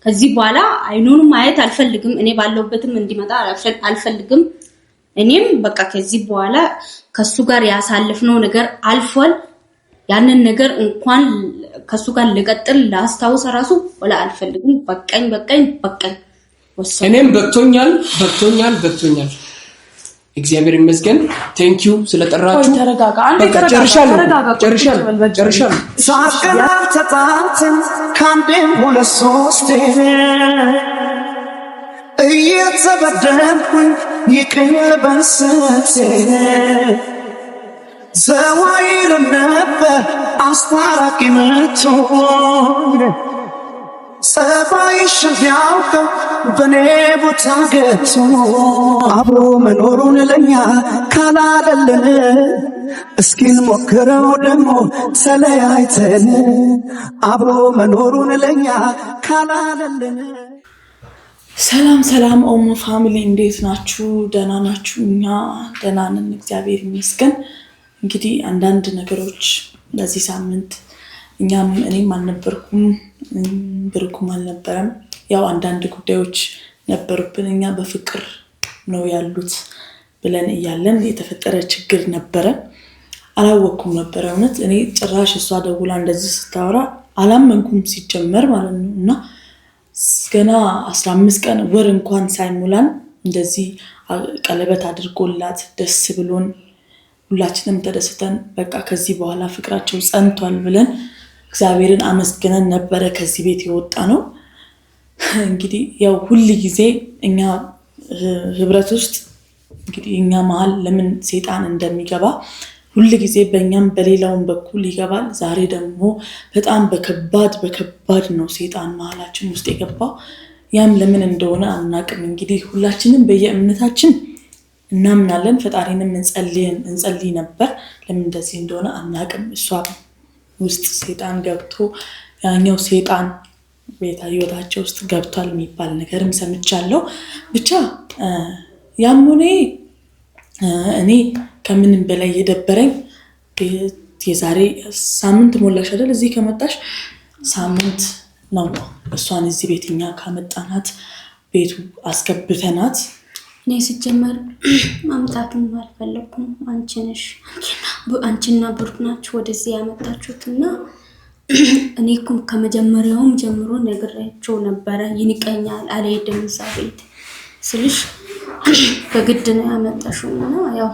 ከዚህ በኋላ አይኑን ማየት አልፈልግም። እኔ ባለሁበትም እንዲመጣ አልፈልግም። እኔም በቃ ከዚህ በኋላ ከሱ ጋር ያሳለፍነው ነገር አልፏል። ያንን ነገር እንኳን ከሱ ጋር ልቀጥል ላስታውስ ራሱ ወላ አልፈልግም። በቃኝ፣ በቃኝ፣ በቃኝ። እኔም በቅቶኛል፣ በቅቶኛል፣ በቅቶኛል። እግዚአብሔር ይመስገን። Thank you ስለጠራችሁ። ተረጋጋ። ጨርሻለሁ፣ ጨርሻለሁ፣ ጨርሻለሁ። ሳቀናል ተጣልተን ከአንዴም ሁለት ሶስቴ እየተበደልኩኝ ይቅር በስቴ ዘዋይል ነበር አስታራቂ መቶ ጸባይሽን ቢያውቀው በኔ ቦታ ገብቶ አብሮ መኖሩን ለኛ ካላደለን እስኪን ሞክረው ደግሞ ተለያይተን አብሮ መኖሩን ለኛ ካላደለን። ሰላም ሰላም፣ ኦሞ family እንዴት ናችሁ? ደህና ናችሁ? እኛ ደህና ነን፣ እግዚአብሔር ይመስገን። እንግዲህ አንዳንድ ነገሮች በዚህ ሳምንት እኛም እኔም አልነበርኩም ብርኩም አልነበረም። ያው አንዳንድ ጉዳዮች ነበሩብን። እኛ በፍቅር ነው ያሉት ብለን እያለን የተፈጠረ ችግር ነበረ። አላወቅኩም ነበረ እውነት። እኔ ጭራሽ እሷ ደውላ እንደዚህ ስታወራ አላመንኩም ሲጀመር ማለት ነው። እና ገና 15 ቀን ወር እንኳን ሳይሞላን እንደዚህ ቀለበት አድርጎላት ደስ ብሎን ሁላችንም ተደስተን በቃ ከዚህ በኋላ ፍቅራቸው ጸንቷል ብለን እግዚአብሔርን አመስግነን ነበረ ከዚህ ቤት የወጣ ነው። እንግዲህ ያው ሁል ጊዜ እኛ ህብረት ውስጥ እንግዲህ እኛ መሀል ለምን ሴጣን እንደሚገባ ሁል ጊዜ በእኛም በሌላውም በኩል ይገባል። ዛሬ ደግሞ በጣም በከባድ በከባድ ነው ሴጣን መሀላችን ውስጥ የገባው። ያም ለምን እንደሆነ አናቅም። እንግዲህ ሁላችንም በየእምነታችን እናምናለን፣ ፈጣሪንም እንጸልይ ነበር። ለምን እንደዚህ እንደሆነ አናቅም። እሷ ውስጥ ሴጣን ገብቶ ያኛው ሴጣን ቤታ ህይወታቸው ውስጥ ገብቷል የሚባል ነገርም ሰምቻለሁ። ብቻ ያም ሆነ እኔ ከምንም በላይ የደበረኝ የዛሬ ሳምንት ሞላሽ አይደል? እዚህ ከመጣሽ ሳምንት ነው። እሷን እዚህ ቤት እኛ ካመጣናት ቤቱ አስገብተናት እኔ ስጀመር ማምጣትም አልፈለኩም። አንቺ ነሽ አንቺና ብሩክ ናችሁ ወደዚህ ያመጣችሁት እና እኔ እኮ ከመጀመሪያውም ጀምሮ ነግሬያቸው ነበረ። ይንቀኛል፣ አልሄድም እዛ ቤት ስልሽ በግድ ነው ያመጣሽው እና ያው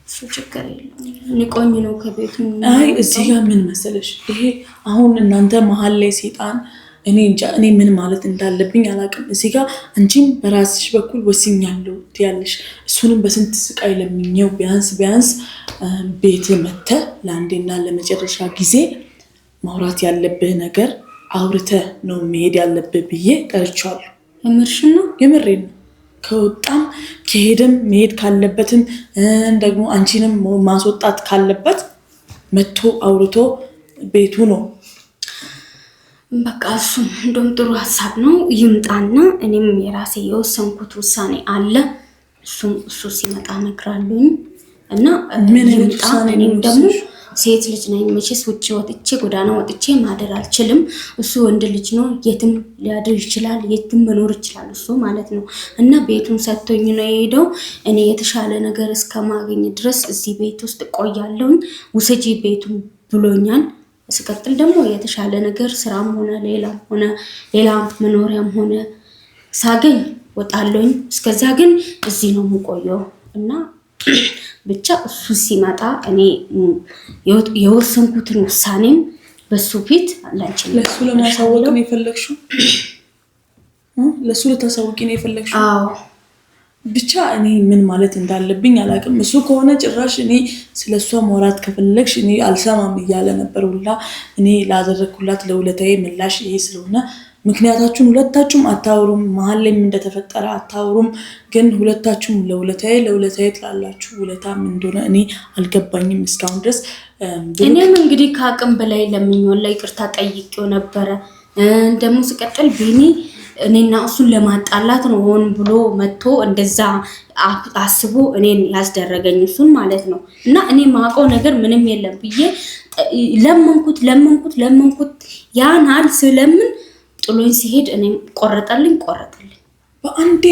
እሱ ችግር የለም ንቆኝ ነው ከቤቱ። አይ እዚህ ጋር ምን መሰለሽ፣ ይሄ አሁን እናንተ መሀል ላይ ሴጣን እኔ እንጃ እኔ ምን ማለት እንዳለብኝ አላውቅም። እዚህ ጋር አንቺም በራስሽ በኩል ወስኛለሁ ትያለሽ፣ እሱንም በስንት ስቃይ ለምኜው ቢያንስ ቢያንስ ቤት መተህ ለአንዴና ለመጨረሻ ጊዜ ማውራት ያለብህ ነገር አውርተህ ነው መሄድ ያለብህ ብዬ ጠርቼዋለሁ። የምርሽን ነው? የምሬን ነው። ከወጣም ከሄደም መሄድ ካለበትም ደግሞ አንቺንም ማስወጣት ካለበት መጥቶ አውርቶ ቤቱ ነው። በቃ እሱም እንደውም ጥሩ ሀሳብ ነው። ይምጣና እኔም የራሴ የወሰንኩት ውሳኔ አለ። እሱም እሱ ሲመጣ እነግራለሁኝ እና ምን አይነት ይምጣ። ውሳኔ ነው እኔም ደግሞ የወሰንሽው? ሴት ልጅ ነኝ መቼስ ውጭ ወጥቼ ጎዳና ወጥቼ ማደር አልችልም። እሱ ወንድ ልጅ ነው፣ የትም ሊያድር ይችላል፣ የትም መኖር ይችላል እሱ ማለት ነው። እና ቤቱን ሰጥቶኝ ነው የሄደው። እኔ የተሻለ ነገር እስከማገኝ ድረስ እዚህ ቤት ውስጥ ቆያለሁኝ። ውሰጂ ቤቱን ብሎኛል። ስቀጥል ደግሞ የተሻለ ነገር ስራም ሆነ ሌላም ሆነ ሌላ መኖሪያም ሆነ ሳገኝ ወጣለሁኝ። እስከዛ ግን እዚህ ነው የምቆየው እና ብቻ እሱ ሲመጣ እኔ የወሰንኩትን ውሳኔም በሱ ፊት ላንቺ ለእሱ ለማሳወቅ ነው የፈለግሽው? ለእሱ ልታሳውቂ ነው የፈለግሽው? አዎ። ብቻ እኔ ምን ማለት እንዳለብኝ አላውቅም። እሱ ከሆነ ጭራሽ እኔ ስለ እሷ ማውራት ከፈለግሽ እኔ አልሰማም እያለ ነበር ሁላ። እኔ ላደረግኩላት ለውለታዬ ምላሽ ይሄ ስለሆነ ምክንያታችሁን ሁለታችሁም አታወሩም፣ መሀል ላይ ምን እንደተፈጠረ አታወሩም። ግን ሁለታችሁም ለውለታዬ ለውለታዬ ትላላችሁ። ውለታ ምን እንደሆነ እኔ አልገባኝም እስካሁን ድረስ። እኔም እንግዲህ ከአቅም በላይ ለምኜው ይቅርታ ጠይቄው ነበረ። ደግሞ ስቀጥል ቢኒ እኔና እሱን ለማጣላት ነው ሆን ብሎ መጥቶ እንደዛ አስቦ እኔን ያስደረገኝ እሱን ማለት ነው። እና እኔ ማውቀው ነገር ምንም የለም ብዬ ለመንኩት ለመንኩት ለመንኩት። ያን አል ስለምን ጥሎኝ ሲሄድ እኔም ቆረጠልኝ ቆረጠልኝ። በአንዴ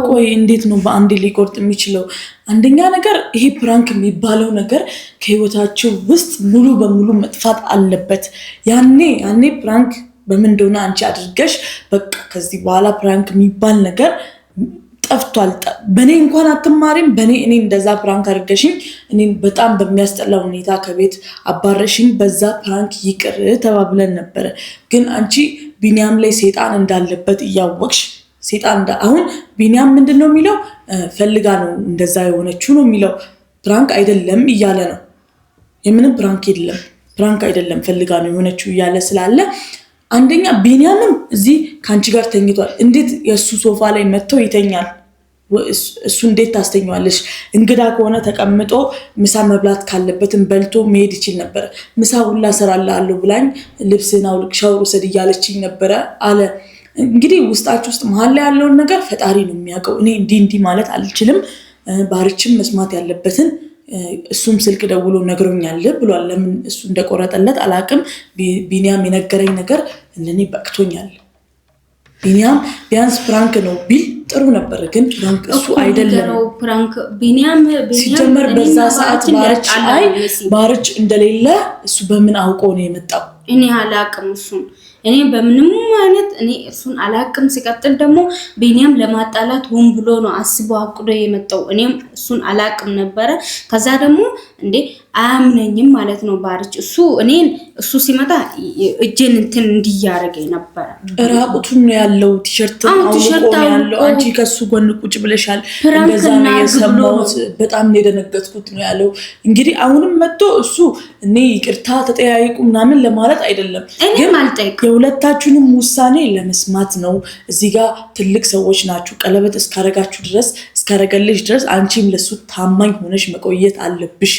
ቆይ፣ እንዴት ነው በአንዴ ሊቆርጥ የሚችለው? አንደኛ ነገር ይሄ prank የሚባለው ነገር ከህይወታቸው ውስጥ ሙሉ በሙሉ መጥፋት አለበት። ያኔ ያኔ prank በምን እንደሆነ አንቺ አድርገሽ በቃ ከዚህ በኋላ prank የሚባል ነገር ጠፍቷል። በእኔ እንኳን አትማሪም። በእኔ እኔ እንደዛ prank አድርገሽኝ እኔን በጣም በሚያስጠላ ሁኔታ ከቤት አባረሽኝ። በዛ prank ይቅር ተባብለን ነበረ። ግን አንቺ ቢኒያም ላይ ሴጣን እንዳለበት እያወቅሽ ሴጣን አሁን ቢኒያም ምንድን ነው የሚለው? ፈልጋ ነው እንደዛ የሆነችው ነው የሚለው። prank አይደለም እያለ ነው። የምንም prank የለም፣ prank አይደለም ፈልጋ ነው የሆነችው እያለ ስላለ አንደኛ ቢኒያምም እዚህ ከአንቺ ጋር ተኝቷል። እንዴት የእሱ ሶፋ ላይ መጥቶ ይተኛል? እሱ እንዴት ታስተኛዋለሽ? እንግዳ ከሆነ ተቀምጦ ምሳ መብላት ካለበትም በልቶ መሄድ ይችል ነበረ። ምሳ ሁላ እሰራልሃለሁ ብላኝ ልብስህን አውልቅ ሻወር ውሰድ እያለችኝ ነበረ አለ። እንግዲህ ውስጣችሁ ውስጥ መሀል ላይ ያለውን ነገር ፈጣሪ ነው የሚያውቀው። እኔ እንዲህ እንዲህ ማለት አልችልም። ባርችም መስማት ያለበትን እሱም ስልክ ደውሎ ነግሮኛል ብሏል። ለምን እሱ እንደቆረጠለት አላቅም። ቢኒያም የነገረኝ ነገር ለእኔ በቅቶኛል። ቢኒያም ቢያንስ prank ነው ቢል ጥሩ ነበር፣ ግን prank እሱ አይደለም። ሲጀመር በዛ ሰዓት ባርች አይ ባርች እንደሌለ እሱ በምን አውቆ ነው የመጣው? እኔ አላቅም እሱን እኔ በምንም አይነት እኔ እሱን አላቅም። ሲቀጥል ደግሞ ቢኒያም ለማጣላት ሆን ብሎ ነው አስቦ አቅዶ የመጣው። እኔም እሱን አላቅም ነበረ። ከዛ ደግሞ እንዴ አያምነኝም ማለት ነው ባርች። እሱ እኔን እሱ ሲመጣ እጄን እንትን እንዲያረገኝ ነበረ። ራቁቱን ነው ያለው፣ ቲሸርት አውልቆ ነው ያለው። አንቺ ከሱ ጎን ቁጭ ብለሻል። እንደዛ ነው የሰማሁት። በጣም ነው የደነገጥኩት ነው ያለው። እንግዲህ አሁንም መጥቶ እሱ እኔ ይቅርታ ተጠያይቁ ምናምን ለማለት አይደለም፣ ግን አልጠይቅም የሁለታችሁንም ውሳኔ ለመስማት ነው። እዚህ ጋር ትልቅ ሰዎች ናችሁ። ቀለበት እስካረጋችሁ ድረስ እስካረገልሽ ድረስ አንቺም ለሱ ታማኝ ሆነሽ መቆየት አለብሽ።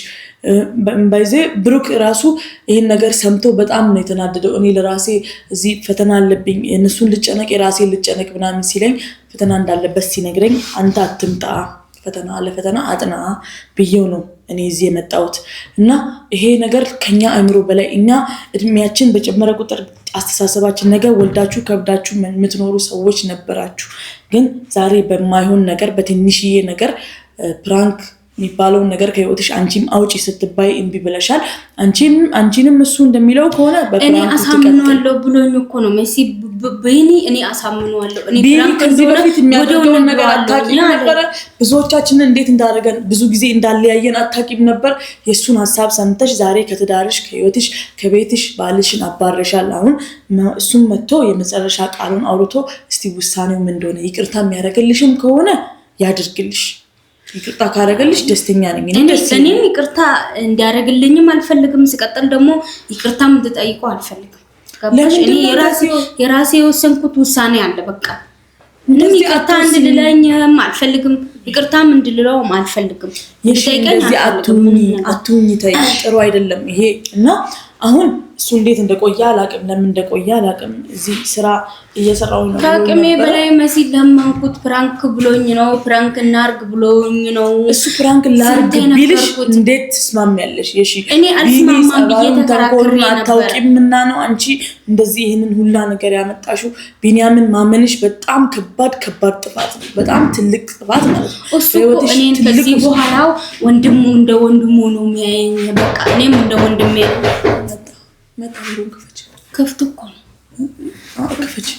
ባይዜ ብሩክ ራሱ ይህን ነገር ሰምቶ በጣም ነው የተናደደው። እኔ ለራሴ እዚህ ፈተና አለብኝ፣ እነሱን ልጨነቅ የራሴን ልጨነቅ ምናምን ሲለኝ ፈተና እንዳለበት ሲነግረኝ አንተ አትምጣ ፈተና ለፈተና አጥና ብዬው ነው እኔ እዚህ የመጣሁት። እና ይሄ ነገር ከኛ አእምሮ በላይ እኛ እድሜያችን በጨመረ ቁጥር አስተሳሰባችን ነገር ወልዳችሁ ከብዳችሁ የምትኖሩ ሰዎች ነበራችሁ። ግን ዛሬ በማይሆን ነገር በትንሽዬ ነገር prank የሚባለውን ነገር ከህይወትሽ አንቺም አውጪ ስትባይ እምቢ ብለሻል። አንቺንም እሱ እንደሚለው ከሆነ እኔ አሳምነዋለሁ ብሎኝ እኮ ነው መሲ ቢኒ። እኔ አሳምነዋለሁ። እኔ ቢኒ ከዚህ በፊት የሚያደርገውን ነገር አታውቂም ነበረ። ብዙዎቻችንን እንዴት እንዳደረገን ብዙ ጊዜ እንዳለያየን አታውቂም ነበር። የእሱን ሀሳብ ሰምተሽ ዛሬ ከትዳርሽ፣ ከህይወትሽ፣ ከቤትሽ ባልሽን አባረሻል። አሁን እሱም መጥቶ የመጨረሻ ቃሉን አውርቶ እስቲ ውሳኔው ምን እንደሆነ ይቅርታ የሚያደርግልሽም ከሆነ ያድርግልሽ። ይቅርታ ካደረገልሽ ደስተኛ ነኝ። እኔም ይቅርታ እንዲያደርግልኝም አልፈልግም። ስቀጥል ደግሞ ይቅርታም እንድጠይቀው አልፈልግም። እኔ የራሴ የወሰንኩት ውሳኔ አለ። በቃ ምንም ይቅርታ እንድልለኝም አልፈልግም። ይቅርታም እንድልለውም አልፈልግም። እንደዚህ አትሁኝ፣ ተይ፣ ጥሩ አይደለም ይሄ እና አሁን እሱ እንዴት እንደቆየ አላቅም፣ ለምን እንደቆየ አላቅም። እዚህ ስራ እየሰራው ነው። ከአቅሜ በላይ መሲ ለመንኩት። prank ብሎኝ ነው፣ prank እናርግ ብሎኝ ነው። እሱ prank ላርግ ቢልሽ እንዴት ትስማሚያለሽ? የሺ እኔ አልስማማም ብዬ ተከራክሬ ነበር። አታውቂምና ነው አንቺ እንደዚህ ይህንን ሁላ ነገር ያመጣሽው። ቢኒያምን ማመንሽ በጣም ከባድ ከባድ ጥፋት ነው። በጣም ትልቅ ጥፋት ማለት ነው። እሱ እኔን ከዚህ በኋላ ወንድሙ እንደ ወንድሙ ነው የሚያየኝ። በቃ እኔም እንደ ወንድሜ መጣ። በሩን ክፈች። ክፍት እኮ ነው። ክፈች።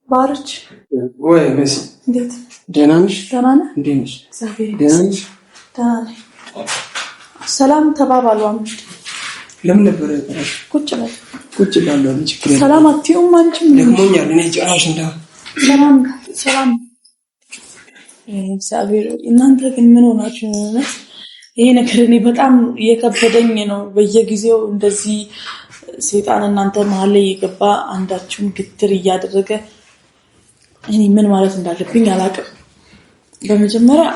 ባርች ወይ መሲ፣ እንዴት ደህና ነሽ? ደህና ነህ? እንዴት ነሽ? እግዚአብሔር ደህና ነሽ? ደህና ነኝ። ሰላም ተባባሉ። ለምን ነበር የጠራሽ? ቁጭ በል። ቁጭ እላለሁ። ምን ችግር የለም። ሰላም አትይውም አንቺም? ደክሞኛል። እኔ ጭራሽ እንደ ሰላም ሰላም። እግዚአብሔር እናንተ ግን ምን ሆናችሁ ነው? ይሄ ነገር እኔ በጣም እየከበደኝ ነው። በየጊዜው እንደዚህ ሰይጣን እናንተ መሀል ላይ እየገባ አንዳችሁን ግትር እያደረገ እኔ ምን ማለት እንዳለብኝ አላውቅም። በመጀመሪያ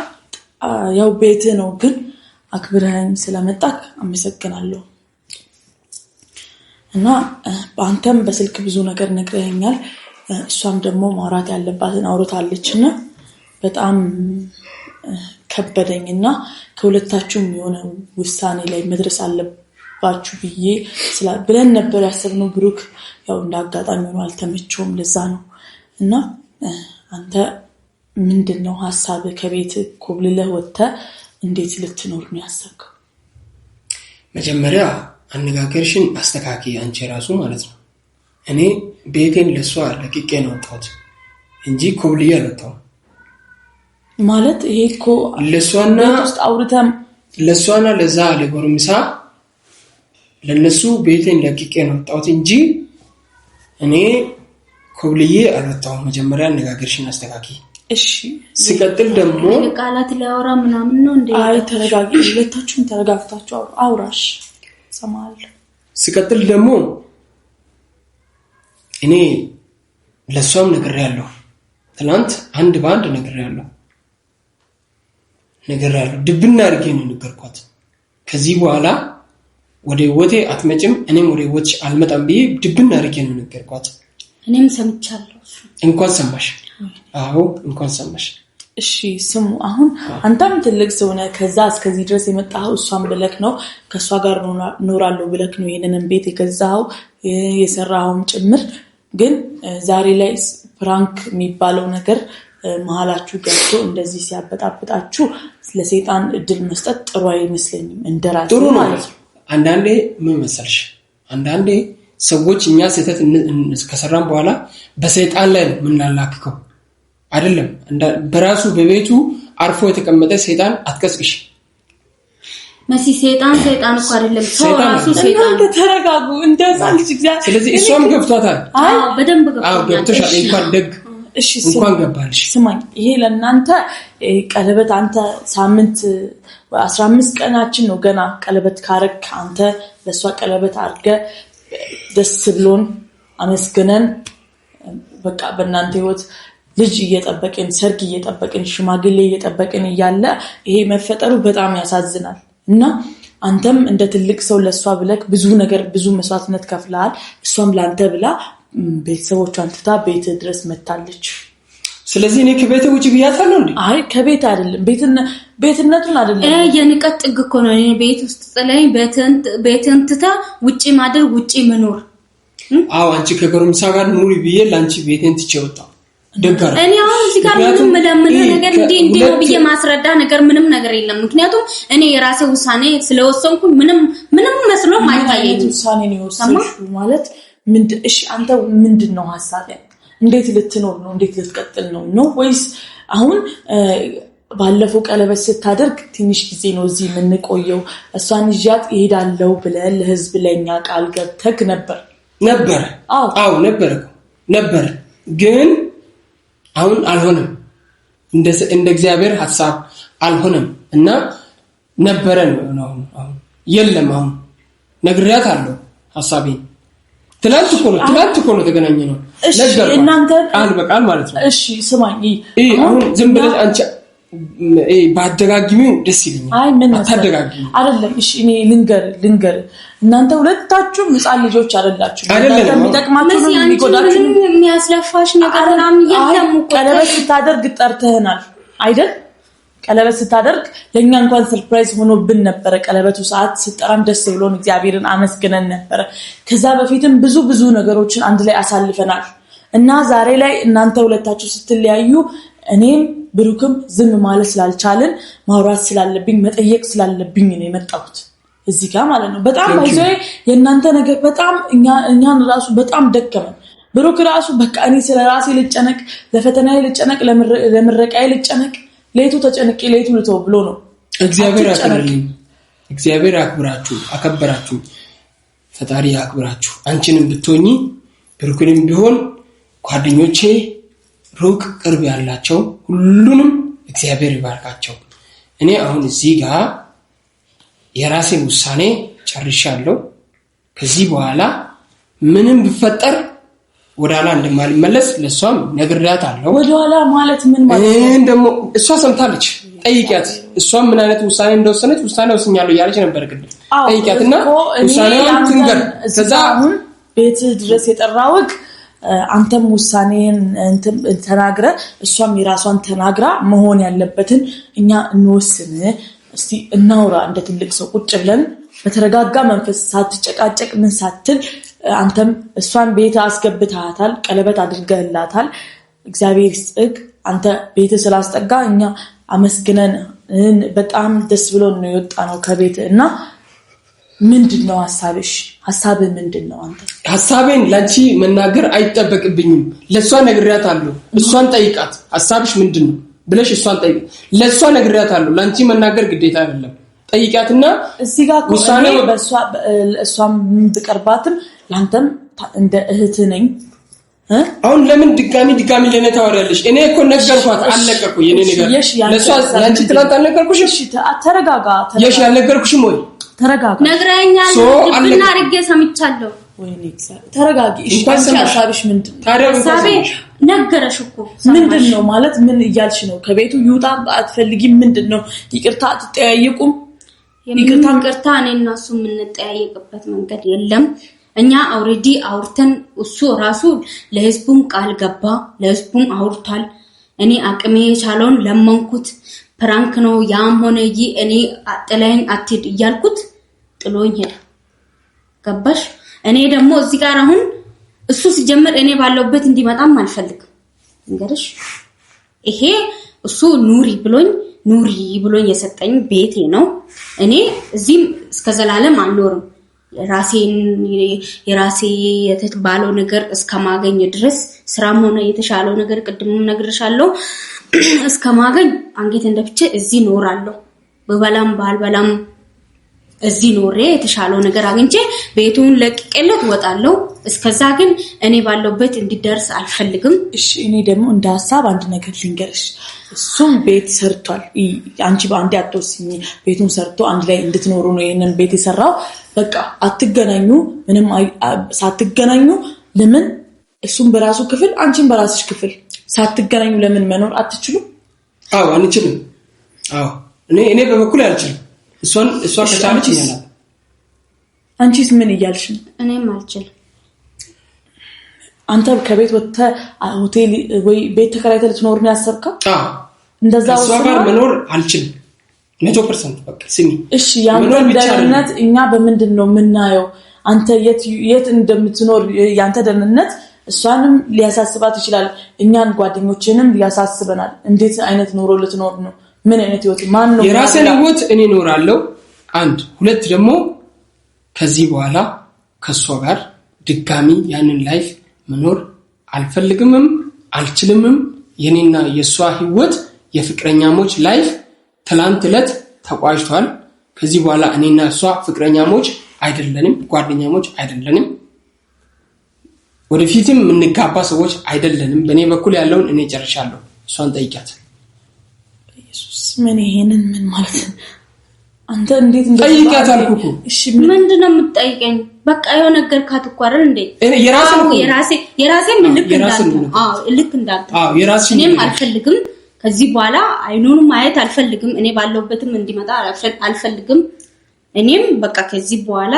ያው ቤትህ ነው፣ ግን አክብረኸኝ ስለመጣክ አመሰግናለሁ። እና በአንተም በስልክ ብዙ ነገር ነግረኸኛል። እሷም ደግሞ ማውራት ያለባትን አውርታለች እና በጣም ከበደኝ እና ከሁለታችሁም የሆነ ውሳኔ ላይ መድረስ አለባችሁ ብዬ ብለን ነበር ያሰብነው። ብሩክ ያው እንደ አጋጣሚ ሆኖ አልተመቸውም፣ ለዛ ነው። እና አንተ ምንድን ነው ሀሳብህ? ከቤት ኮብልለህ ወጥተህ እንዴት ልትኖር ነው ያሰብከው? መጀመሪያ አነጋገርሽን አስተካኪ፣ አንቺ ራሱ ማለት ነው። እኔ ቤቴን ለእሷ ለቅቄ ነው ወጣሁት እንጂ ኮብልዬ አልወጣሁም። ማለት ይሄ እኮ ለእሷና ውስጥ አውርተም ለእሷና ለዛ ለጎረምሳ ለነሱ ቤቴን ለቅቄ ነው ወጣሁት እንጂ እኔ ኮብልዬ አልወጣሁም። መጀመሪያ አነጋገርሽን አስተካኪ። እሺ። ሲቀጥል ደግሞ ቃላት ሊያወራ ምናምን ነው እንዴ? አይ ተረጋጊ፣ ሁለታችሁም ተረጋግታችሁ አውራሽ እሰማለሁ። ሲቀጥል ደግሞ እኔ ለእሷም ነግሬያለሁ። ትናንት አንድ በአንድ ነግሬያለሁ ነግሬያለሁ። ድብና አድርጌ ነው የነገርኳት። ከዚህ በኋላ ወደ ህይወቴ አትመጭም፣ እኔም ወደ ህይወትሽ አልመጣም ብዬ ድብና አድርጌ ነው የነገርኳት። እኔም ሰምቻለሁ። እንኳን ሰማሽ። አዎ እንኳን ሰማሽ። እሺ ስሙ፣ አሁን አንተም ትልቅ ሰው ነህ። ከዛ እስከዚህ ድረስ የመጣኸው እሷን ብለክ ነው፣ ከእሷ ጋር እኖራለሁ ብለክ ነው ይሄንንም ቤት የገዛኸው የሰራኸውም ጭምር። ግን ዛሬ ላይ prank የሚባለው ነገር መሀላችሁ ገብቶ እንደዚህ ሲያበጣብጣችሁ ለሰይጣን እድል መስጠት ጥሩ አይመስለኝም፣ እንደራሴ ጥሩ ነው ማለት ነው። አንዳንዴ ምን መሰልሽ፣ አንዳንዴ ሰዎች እኛ ስህተት ከሰራን በኋላ በሰይጣን ላይ ነው የምናላክከው። አይደለም በራሱ በቤቱ አርፎ የተቀመጠ ሰይጣን አትቀስቅሽ። መሲ ሰይጣን ሰይጣን እኮ አይደለም ሰው ራሱ ሰይጣን። እናንተ ተረጋጉ። እንደዛ ልጅ እግዚአብሔር። ስለዚህ እሷም ገብቷታል። አዎ በደንብ ገብቶሻል። እንኳን ደግ እሺ እንኳን ገባልሽ። ስማኝ፣ ይሄ ለእናንተ ቀለበት አንተ ሳምንት 15 ቀናችን ነው ገና ቀለበት ካረግ አንተ ለእሷ ቀለበት አድርገህ ደስ ብሎን አመስግነን በቃ በእናንተ ህይወት ልጅ እየጠበቅን ሰርግ እየጠበቅን ሽማግሌ እየጠበቅን እያለ ይሄ መፈጠሩ በጣም ያሳዝናል። እና አንተም እንደ ትልቅ ሰው ለእሷ ብለክ ብዙ ነገር ብዙ መስዋዕትነት ከፍለሃል። እሷም ለአንተ ብላ ቤተሰቦቿን ትታ ቤት ድረስ መታለች። ስለዚህ እኔ ከቤት ውጭ ብያታለሁ እንዴ? አይ ከቤት አይደለም፣ ቤትነቱን አይደለም። የንቀት ጥግ እኮ ነው። እኔ ቤት ውስጥ ጥለኝ ቤትን ትታ ውጪ ማደር ውጪ መኖር። አዎ አንቺ ከጎረምሳ ጋር ኑሪ ብዬ ለአንቺ ቤቴን ትቼ ወጣሁ። እኔ አሁን እዚህ ጋር ምንም ለምን ነገር እንዲህ እንዲህ ነው ብዬ ማስረዳ ነገር ምንም ነገር የለም። ምክንያቱም እኔ የራሴ ውሳኔ ስለወሰንኩ ምንም ምንም መስሎም አይታየኝም። ውሳኔ ነው የወሰንሽው ማለት ምንድን? እሺ አንተ ምንድን ነው ሀሳብህ? እንዴት ልትኖር ነው? እንዴት ልትቀጥል ነው ነው ወይስ አሁን ባለፈው ቀለበት ስታደርግ ትንሽ ጊዜ ነው እዚህ የምንቆየው እሷን ይዣት እሄዳለሁ ብለህ ለህዝብ ለእኛ ቃል ገብተህ ነበር ነበር? አዎ ነበር ነበር ግን አሁን አልሆነም። እንደ እግዚአብሔር ሐሳብ አልሆነም እና ነበረ ነው አሁን የለም። አሁን ነግሬያታለሁ ሐሳቤን። ትላንት እኮ ነው ተገናኘ ነው እናንተ ቃል በቃል ማለት ነው። እሺ ስማኝ፣ አሁን ዝም ብለሽ አንቺ ባደጋግሚው ደስ ይለኛል። አይ ምን መሰለህ አይደለም። እሺ እኔ ልንገር፣ እናንተ ሁለታችሁም ሕፃን ልጆች አይደላችሁ። የሚጠቅማችሁ የሚጎዳችሁ የሚያስለፋሽ ነገር ምናምን የለም እኮ። ቀለበት ስታደርግ ጠርተህናል አይደል? ቀለበት ስታደርግ ለእኛ እንኳን surprise ሆኖብን ነበረ። ቀለበቱ ሰዓት ስጠራን ደስ ብሎን እግዚአብሔርን አመስግነን ነበረ። ከዛ በፊትም ብዙ ብዙ ነገሮችን አንድ ላይ አሳልፈናል እና ዛሬ ላይ እናንተ ሁለታችሁ ስትለያዩ እኔም ብሩክም ዝም ማለት ስላልቻልን ማውራት ስላለብኝ መጠየቅ ስላለብኝ ነው የመጣሁት እዚህ ጋር ማለት ነው። በጣም አይዞህ የእናንተ ነገር በጣም እኛን ራሱ በጣም ደከመን። ብሩክ ራሱ በቃ እኔ ስለ ራሴ ልጨነቅ፣ ለፈተናዬ ልጨነቅ፣ ለምረቃዬ ልጨነቅ፣ ለይቱ ተጨንቄ ለይቱ ልተው ብሎ ነው። እግዚአብሔር ያክብርልኝ። እግዚአብሔር ያክብራችሁ፣ አከበራችሁ። ፈጣሪ ያክብራችሁ። አንቺንም ብትሆኚ ብሩክንም ቢሆን ጓደኞቼ ሩቅ ቅርብ ያላቸው ሁሉንም እግዚአብሔር ይባርካቸው። እኔ አሁን እዚህ ጋር የራሴን ውሳኔ ጨርሻለሁ። ከዚህ በኋላ ምንም ቢፈጠር ወደኋላ እንደማልመለስ ለእሷም ነግሬያታለሁ። ወደኋላ ማለት ምን ማለት ነው? ደግሞ እሷ ሰምታለች። ጠይቂያት። እሷም ምን አይነት ውሳኔ እንደወሰነች ውሳኔ ወስኛለሁ እያለች ነበር ቅድም። ጠይቂያትና ውሳኔዋን ትንገር። ከዛ ቤት ድረስ የጠራውቅ አንተም ውሳኔን ተናግረ እሷም የራሷን ተናግራ መሆን ያለበትን እኛ እንወስን። እስቲ እናውራ እንደ ትልቅ ሰው ቁጭ ብለን በተረጋጋ መንፈስ ሳትጨቃጨቅ ምን ሳትል፣ አንተም እሷን ቤት አስገብተሃታል፣ ቀለበት አድርገህላታል። እግዚአብሔር ይስጥህ። አንተ ቤት ስላስጠጋ እኛ አመስግነን በጣም ደስ ብሎን ነው የወጣ ነው ከቤት። እና ምንድን ነው ሀሳብሽ? ሀሳብህ ምንድን ነው? አንተ ሀሳቤን ለአንቺ መናገር አይጠበቅብኝም። ለእሷ ነግሬያታለሁ። እሷን ጠይቃት። ሀሳብሽ ምንድን ነው ብለሽ እሷን ጠይቃት። ለእሷ ነግሬያታለሁ። ለአንቺ መናገር ግዴታ አይደለም። ጠይቂያትና እዚህ ጋር እኮ እኔ እሷም ብቀርባትም ለአንተም እንደ እህት ነኝ። አሁን ለምን ድጋሚ ድጋሚ ለኔ ታወሪያለሽ? እኔ እኮ ነገርኳት፣ አለቀ እኮ የኔ ነገር። ለእሷ ለአንቺ ትላንት አልነገርኩሽም? እሺ ተረጋጋ። የሽ አልነገርኩሽም ወይ? ተረጋጋ። ነግረኸኛል። ድብና አድርጌ ሰምቻለሁ። ወይኔ ተረጋጊ። እሺ ሀሳብሽ ምንድን ነው? ሀሳቤ ነገረሽ እኮ። ምንድን ነው ማለት? ምን እያልሽ ነው? ከቤቱ ይውጣ አትፈልጊም? ምንድን ነው? ይቅርታ አትጠያየቁም? ይቅርታ እኔ እና እሱ የምንጠያየቅበት መንገድ የለም። እኛ already አውርተን እሱ ራሱ ለህዝቡም ቃል ገባ፣ ለህዝቡም አውርቷል። እኔ አቅሜ የቻለውን ለመንኩት። Prank ነው ያም ሆነ ይህ እኔ ጥለኸኝ አትሂድ እያልኩት ጥሎኝ ሄደ። ገባሽ? እኔ ደግሞ እዚህ ጋር አሁን እሱ ሲጀምር እኔ ባለሁበት እንዲመጣም አልፈልግም። እንገርሽ ይሄ እሱ ኑሪ ብሎኝ ኑሪ ብሎኝ የሰጠኝ ቤቴ ነው። እኔ እዚህም እስከ ዘላለም አልኖርም። ራሴን የራሴ የተባለው ነገር እስከማገኝ ድረስ ስራም ሆነ የተሻለው ነገር ቅድምም ነግሬሻለሁ፣ እስከማገኝ አንገቴን ደፍቼ እዚህ እኖራለሁ። ብበላም ባልበላም እዚህ ኖሬ የተሻለው ነገር አግኝቼ ቤቱን ለቅቄለት እወጣለሁ። እስከዛ ግን እኔ ባለሁበት እንዲደርስ አልፈልግም። እሺ እኔ ደግሞ እንደ ሀሳብ አንድ ነገር ልንገርሽ። እሱም ቤት ሰርቷል። አንቺ በአንዴ አትወስኝ። ቤቱን ሰርቶ አንድ ላይ እንድትኖሩ ነው ይህንን ቤት የሰራው። በቃ አትገናኙ፣ ምንም ሳትገናኙ ለምን እሱም በራሱ ክፍል አንቺም በራስሽ ክፍል ሳትገናኙ ለምን መኖር አትችሉም? አዎ አንችልም። አዎ እኔ በበኩል አልችልም። እሷን እሷ ከቻለች ይኛል። አንቺስ ምን እያልሽ ነው? እኔም አልችልም። አንተ ከቤት ወጥተህ ሆቴል ወይ ቤት ተከራይተህ ልትኖር ነው ያሰብከው? አዎ እንደዛ እሷ ጋር መኖር አልችልም። 100%። በቃ ስሚ እሺ፣ ያንተን ደህንነት እኛ በምንድን ነው የምናየው? አንተ የት እንደምትኖር ያንተ ደህንነት እሷንም ሊያሳስባት ይችላል፣ እኛን ጓደኞችንም ሊያሳስበናል። እንዴት አይነት ኑሮ ልትኖር ነው? ምን አይነት ህይወት? ማን ነው የራሴን ህይወት እኔ እኖራለሁ። አንድ ሁለት ደግሞ ከዚህ በኋላ ከእሷ ጋር ድጋሚ ያንን life መኖር አልፈልግምም አልችልምም። የኔና የእሷ ህይወት የፍቅረኛሞች life ትላንት ዕለት ተቋጭቷል። ከዚህ በኋላ እኔና እሷ ፍቅረኛሞች አይደለንም፣ ጓደኛሞች አይደለንም፣ ወደፊትም የምንጋባ ሰዎች አይደለንም። በእኔ በኩል ያለውን እኔ ጨርሻለሁ። እሷን ጠይቂያት። ኢየሱስ ምን ይሄንን ምን ማለት አንተ እንዴት ጠይቂያት አልኩህ እኮ። እሺ ምንድን ነው የምትጠይቀኝ? በቃ የሆነ ነገርካት እኮ አይደል እንዴ? የራሴን ልክ እንዳንተ። አዎ ልክ እንዳንተ። አዎ የራስሽን። እኔም አልፈልግም ከዚህ በኋላ አይኑን ማየት አልፈልግም። እኔ ባለሁበትም እንዲመጣ አልፈልግም። እኔም በቃ ከዚህ በኋላ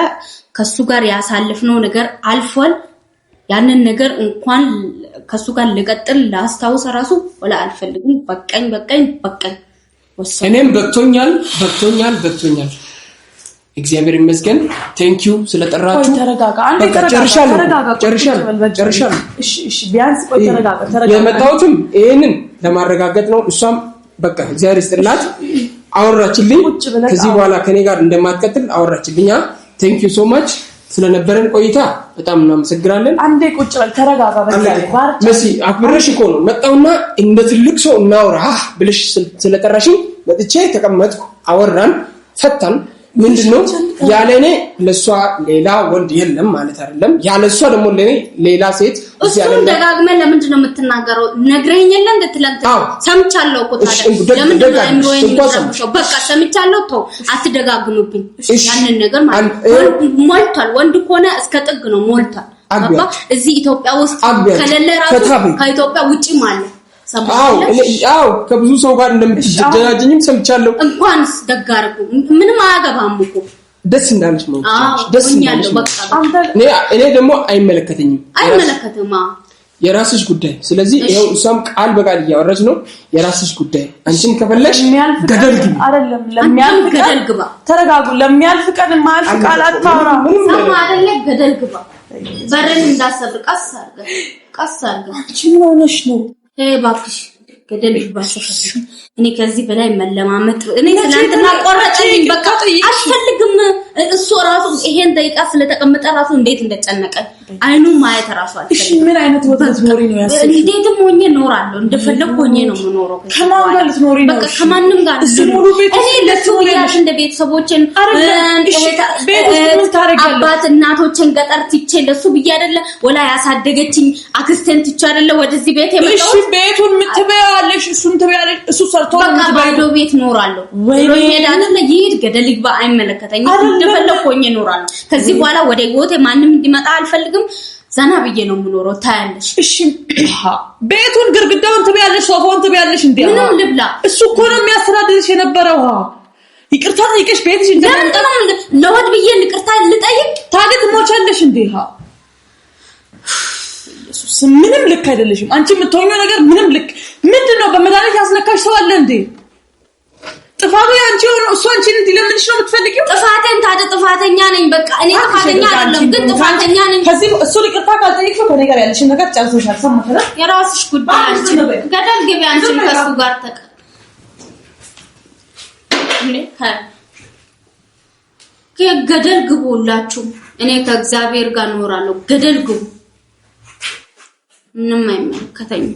ከሱ ጋር ያሳለፍነው ነገር አልፏል። ያንን ነገር እንኳን ከሱ ጋር ልቀጥል ላስታውስ ራሱ ወላ አልፈልግም። በቃኝ በቃኝ በቃኝ። እኔም በቅቶኛል በቅቶኛል በቅቶኛል። እግዚአብሔር ይመስገን። Thank you ስለጠራችሁ። ተረጋጋ፣ አንዴ ተረጋጋ። ጨርሻለሁ ጨርሻለሁ። እሺ እሺ፣ ቢያንስ ቆይ ተረጋጋ፣ ተረጋጋ። የመጣሁትም ይሄንን ለማረጋገጥ ነው። እሷም በቃ እግዚአብሔር ይስጥላት አወራችልኝ። ከዚህ በኋላ ከኔ ጋር እንደማትቀጥል አወራችልኛ። Thank you so much ስለነበረን ቆይታ በጣም እናመሰግናለን። አንዴ ቁጭ በል ተረጋጋ። መሲ አክብረሽ እኮ ነው መጣውና እንደ ትልቅ ሰው እናውራ ብለሽ ስለጠራሽኝ መጥቼ ተቀመጥኩ። አወራን፣ ፈታን። ምንድነው ያለ እኔ ለእሷ ሌላ ወንድ የለም ማለት አይደለም። ያለ እሷ ደግሞ ለእኔ ሌላ ሴት። እሱን ደጋግመህ ለምንድን ነው የምትናገረው? ነግረኸኝ የለ እንደ ትላንት ሰምቻለሁ እኮ። ታዲያ ለምንድን ነው አይምሮዬን የሚረብሸው? በቃ ሰምቻለሁ፣ ተው አትደጋግምብኝ ያንን ነገር ማለት ሞልቷል። ወንድ ከሆነ እስከ ጥግ ነው ሞልቷል። ገባ? እዚህ ኢትዮጵያ ውስጥ ከሌለ ራሱ ከኢትዮጵያ ውጪም አለ። አዎ ከብዙ ሰው ጋር እንደምትጀናጀኝም ሰምቻለሁ። እንኳንስ ደግ አደረጉ። ምንም አያገባም እኮ። ደስ እንዳለሽ ነው። ደስ እንዳለሽ። እኔ ደግሞ አይመለከተኝም። አይመለከትም። የራስሽ ጉዳይ። ስለዚህ ይኸው እሷም ቃል በቃል እያወራች ነው። የራስሽ ጉዳይ። አንቺም ከፈለሽ ገደል ግቢ። አይደለም ለሚያልፍ ቀን ተረጋጉ። ለሚያልፍ ቀን የማያልፍ ቃል አታውራ። ሰማ አይደለ? ገደል ግባ። በርን እንዳሰብር ቀስ አድርገህ ቀስ አድርገህ። አንቺ ምን ሆነሽ ነው? እባክሽ ገደል ግባ። እኔ ከዚህ በላይ መለማመጥ እኔ ትናንትና ቆረጠልኝ። በቃ አልፈልግም። እሱ ራሱ ይሄን ደቂቃ ስለተቀመጠ ራሱ እንዴት እንደጨነቀ አይኑ ማየት ራሱ አልፈልግም። እሺ ምን አይነት ቦታ ልትኖሪ ነው ያሰብሽው? እንዴትም ሆኜ እኖራለሁ። እንደፈለኩ ሆኜ ነው የምኖረው። ከማን ጋር ልትኖሪ ነው? በቃ ከማንም ጋር እዚህ ሙሉ ቤት እኔ ለሱ ብያሽ እንደ ቤተሰቦችን አባት እናቶችን ገጠር ትቼ ለሱ ብዬ አይደለ ወላ ያሳደገችኝ አክስቴን ትቼ አይደለ ወደዚህ ቤት የመጣሁት። እሺ ቤቱን የምትበያለሽ፣ እሱን ትበያለሽ፣ እሱ ሰርቶ ነው በቃ ባዶ ቤት እኖራለሁ። ሄዳለ ይሂድ ገደል ይግባ፣ አይመለከተኝም። እንደፈለኩ ሆኜ እኖራለሁ። ከዚህ በኋላ ወደ ህይወቴ ማንም እንዲመጣ አልፈልግም። ዘና ብዬ ነው የምኖረው። ታያለሽ። እሺ ቤቱን ግርግዳውን ትበያለሽ፣ ሶፋውን ትበያለሽ። እንዴ ምንም ልብላ። እሱ እኮ ነው የሚያስተዳድርሽ የነበረው። ይቅርታ ጠይቀሽ ቤትሽ እንደምንጠለው ለሆድ ብዬ ይቅርታ ልጠይቅ ታዲያ ትሞቻለሽ እንዴ? ኢየሱስ ምንም ልክ አይደለሽም። አንቺ የምትሆኚው ነገር ምንም ልክ ምንድን ነው? በመድኃኒት ያስነካሽ ሰው አለ እንዴ? ጥፋቱ ያንቺ ሆኖ እሱ አንቺን እንዲለምንሽ ነው የምትፈልጊው? ጥፋቴን ታዲያ ጥፋተኛ ነኝ። በቃ እኔ ጥፋተኛ አይደለም ግን ጥፋተኛ ነኝ። ከዚህ እሱ ይቅርታ ካልጠየቅሽው ከእኔ ጋር ያለሽን ነገር ጨርሰሻል። ሰማሽ አይደል? የራስሽ ጉዳይ። አንቺ ገደል ግቢ። አንቺም ከእሱ ጋር ገደል ግቡ ሁላችሁ። እኔ ከእግዚአብሔር ጋር እኖራለሁ። ገደል ግቡ። ምንም አይመለከተኝም።